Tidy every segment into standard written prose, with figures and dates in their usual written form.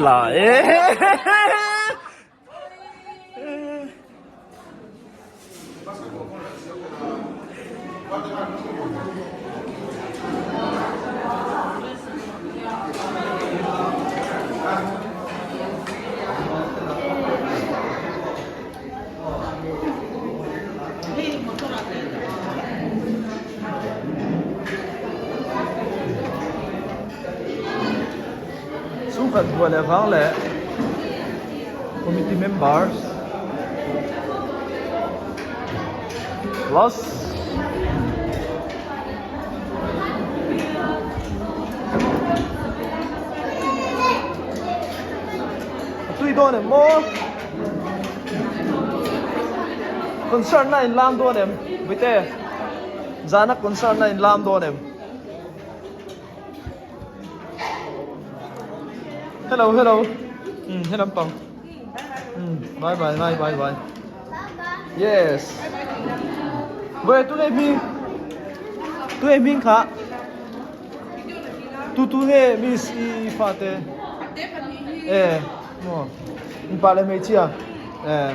La e. Chhungkhat buai leh vang leh committee members plus a tui dawn em maw? Concert na in lam dawn em Vite zana concert na in lam dawn em Hello hello um he lampang um bye bye bye bye bye yes Vei tu nge hming tu nge hming kha tu tu nge miss i fa te e Maw? Mipa leh hmeichhia? Eh.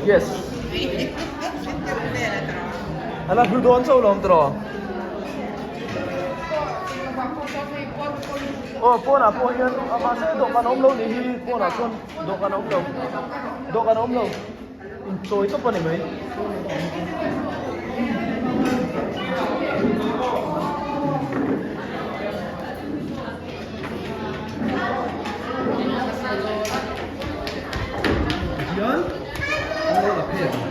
Yes. Ala hlu dawn chauh lawm tawh. Aw pawnah pawh hian a mahse dawhkan a awm lo nih hi pawnah chuan dawhkan a awm lo dawhkan a awm lo inchawi tawp a ni mai. Hian an lo la phei ang.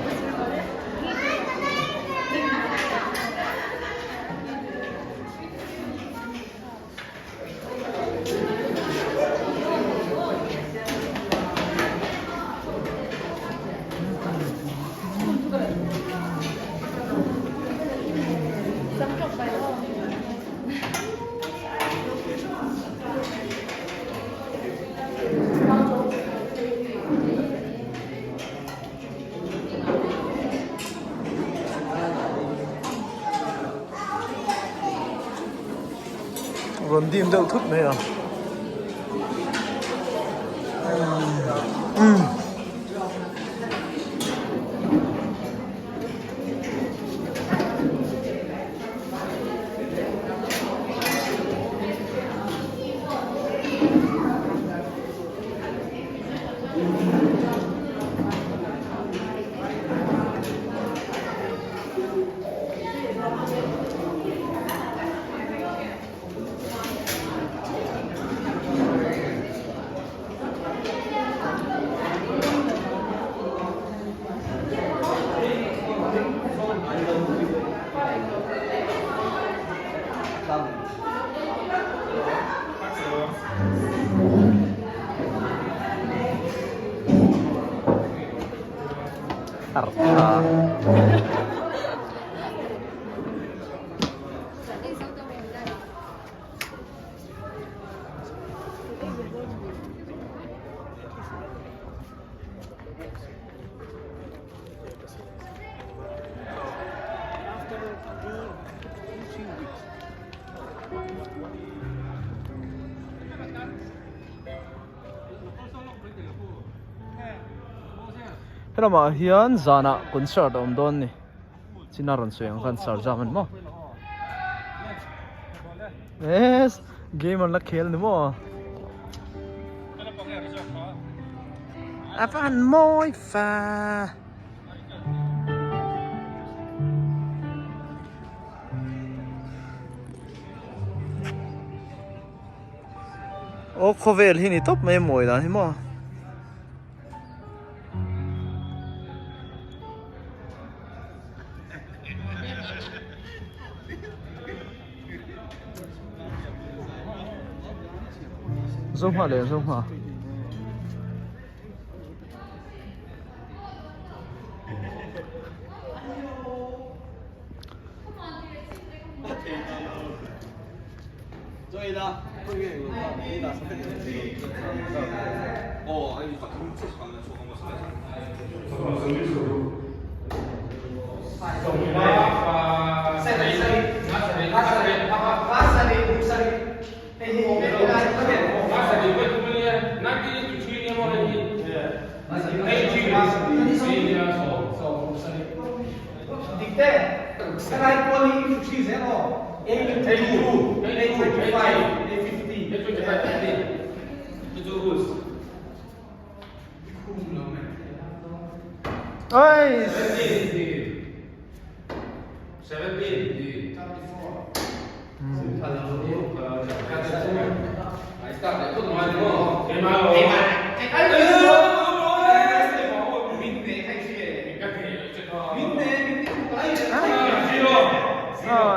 Rawn dim deuh thut mai a. Umm. Helamah hian zanah concert a awm dawn a ni china rawn sawi ang khan sir zam a ni maw yes game an la khel a ni maw a va han mawi fa. Aw khawvel hi ni tawp mai a mawi dan hi maw. Zohma leh Zohma.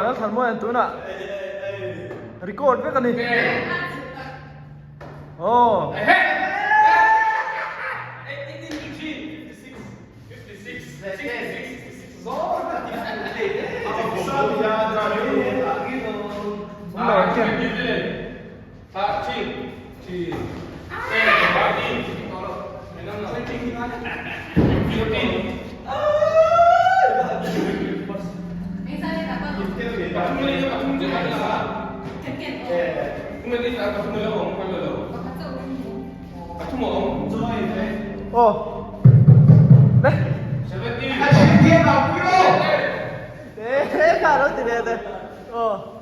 Lalthanmuain tunah record vek a ni. Aw. Aw. Le. Te kha lo ti ve te. Aw.